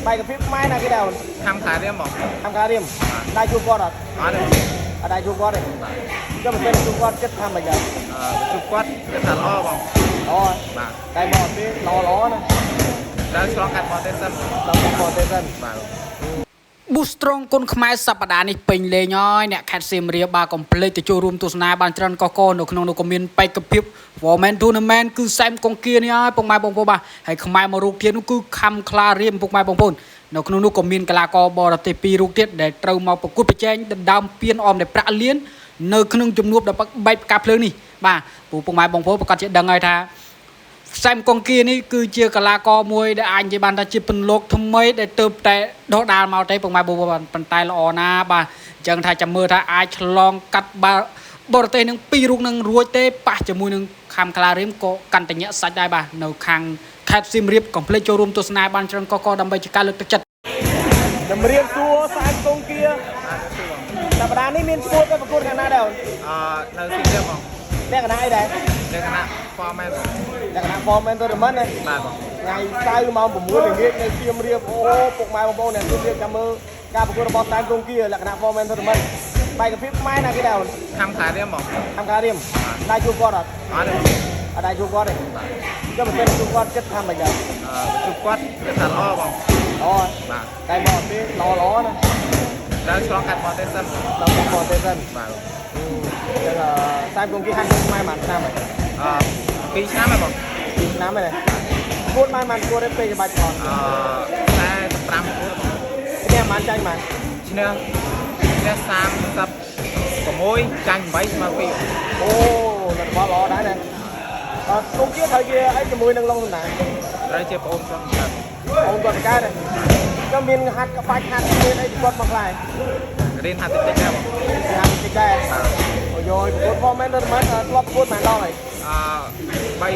បែកភាពខ្មែរណាគេដែរអូន ខំខ្លារៀមបង ខំការរៀមដែរជួបគាត់អត់ អត់ទេ អត់ដែរជួបគាត់ទេចុះមិនពេលជួបគាត់គិតថាមិនដែរ អឺជួបគាត់គិតថាល្អបង អូ បាទ តែមកទេល្អល្អណា ដល់ឆ្លងកាត់បរទេសសិន ដល់មកបរទេសសិន បាទ ប៊ូស្ត្រងគុនខ្មែរសប្តាហ៍នេះពេញលេងហើយអ្នកខេត្តសៀមរាបបាទកុំភ្លេចទៅចូលរួមទស្សនាបានច្រើនកកនៅក្នុងនោះក៏មានបេក្ខភាព Women Tournament គឺសែមកុងគានេះហើយពុកម៉ែបងប្អូនបាទហើយខ្មែរមករូបទៀតនោះគឺខំខ្លារៀមពុកម៉ែបងប្អូននៅក្នុងនោះក៏មានកីឡាករបរទេសពីររូបទៀតដែលត្រូវមកប្រកួតប្រជែងដណ្ដើមពានអមដោយប្រាក់លាននៅក្នុងជំនួបដ៏បែកផ្កាភ្លើងនេះបាទពូពុកម៉ែបងប្អូនប្រកាសជាដឹងហើយថា សែមកុងគានេះគឺជាកីឡាករមួយដែលអាចនិយាយបានថាជាពន្លកថ្មីដែលទៅតែដុះដាលមកទេពុកម៉ែបងប្អូនប៉ុន្តែល្អណាស់បាទអញ្ចឹងថាចាំមើលថាអាចឆ្លងកាត់បាល់បរទេសនឹងពីររូបនឹងរួចទេប៉ះជាមួយនឹងខំក្លារៀមក៏កាន់តែញាក់សាច់ដែរបាទនៅខាងខេត្តសៀមរាបកុំភ្លេចចូលរួមទស្សនាបានច្រើនកកដើម្បីជាការលើកទឹកចិត្ត ជំរាបសួរសែនកុងគា បាទសួរបង សប្តាហ៍នេះមានឈ្មោះទៅប្រកួតខាងណាដែរអូន អឺនៅសៀមរាបបង លក្ខណៈអីដែរ លក្ខណៈ format បង លក្ខណៈ format tournament ណា បាទបង ថ្ងៃសៅរ៍ម៉ោង6ល្ងាចនៅសៀមរាបអូពុកម៉ែបងប្អូនអ្នកសៀមរាបចាំមើលការប្រកួតរបស់សែនកុងគាលក្ខណៈ format tournament បែកភាពខ្មែរណាគេដែរអូន ខំខ្លារៀមបង ខំការរៀមដែរជួបគាត់អត់ អត់ទេ អត់ដែរជួបគាត់ទេចុះមិនពេលជួបគាត់គិតថាមិនដែរ អឺជួបគាត់គិតថាល្អបង អូ បាទ តែមកទេល្អល្អណា ដល់ឆ្លងកាត់បរទេសសិន ដល់មកបរទេសសិន បាទ អញ្ចឹងសែនកុងគាហាត់ខ្មែរមួយឆ្នាំហើយ អឺ2ឆ្នាំហើយបង 2ឆ្នាំហើយគួតបានបានគួតទេពេលច្បាច់ផង អឺ45គូបង នេះបានចាញ់បាន ឈ្នះឈ្នះ36ចាញ់8ស្មើ2 អូលទ្ធផលល្អដែរណាអត់គុំជាត្រូវជាអីជាមួយនឹងឡុងសំណាង ត្រូវជាប្អូនប្រុសកើត អូនគាត់កើតក៏មានហាត់ក្បាច់ហាត់មានអីគាត់មកខ្លះ រៀនហាត់តិចតិចដែរបង ហាត់តិចដែរអូយយប្រកួតផងមែនទៅមិនធ្លាប់ប្រកួតប៉ុន្មានដងហើយ អឺ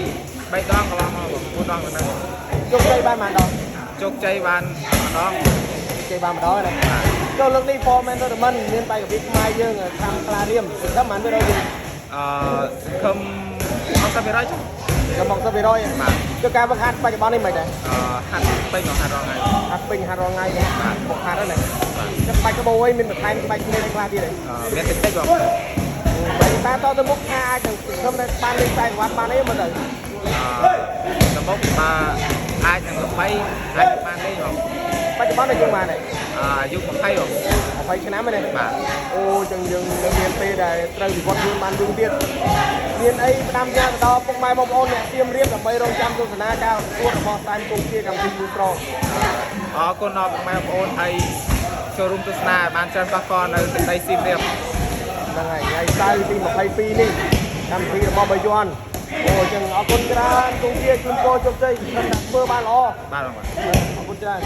3 3ដងកន្លងមកបង4ដងទៅហ្នឹង ជោគជ័យបានប៉ុន្មានដង ជោគជ័យបានម្ដង ជ័យបានម្ដងណាចូលលើកនេះ format tournament មានបែកវិខ្មែរយើងខាងក្លារៀមសង្ឃឹមប៉ុន្មាន100យើង អឺសង្ឃឹម60%ចុះ ក៏មកទៅ100 បាទ ចុះការវឹកហាត់បច្ចុប្បន្ននេះមិនដែរ អឺហាត់ពេញមកហាត់រងថ្ងៃ ហាត់ពេញហាត់រាល់ថ្ងៃទេមកហាត់ហ្នឹងចាំបាច់ក្បូអីមានបន្ថែមក្បាច់គ្នាខ្លះទៀតទេ អឺមានតិចតិចបង បែរតាតទៅមុខថាអាចនឹងសង្ឃឹមថាបានលេងខ្សែក្រវ៉ាត់បានអីមើលទៅ អឺទៅមុខបើអាចនឹងល្បីអាចបានលេងបង បច្ចុប្បន្នយើងបានហើយ អាយុ20បង 20ឆ្នាំហើយណា បាទ អូចឹងយើងនៅមានពេលដែលត្រូវវិវត្តខ្លួនបានយូរទៀតមានអីផ្ដាំយ៉ាងទៅដល់ពុកម៉ែបងប្អូនអ្នកសៀមរាបដើម្បីរងចាំទស្សនាការប្រកួតរបស់សែនគង្គគាកម្មវិធីយូត្រង អរគុណដល់ពុកម៉ែបងប្អូនហើយចូលរួមទស្សនាបានច្រើនកះកនៅទឹកដីសៀមរាប ហ្នឹងហើយថ្ងៃសៅរ៍ទី22នេះកម្មវិធីរបស់បាយ័នអូចឹងអរគុណច្រើនគង្គគាជូនពរជោគជ័យសង្ឃឹមថាធ្វើបានល្អ បាទបងបាទ អរគុណច្រើន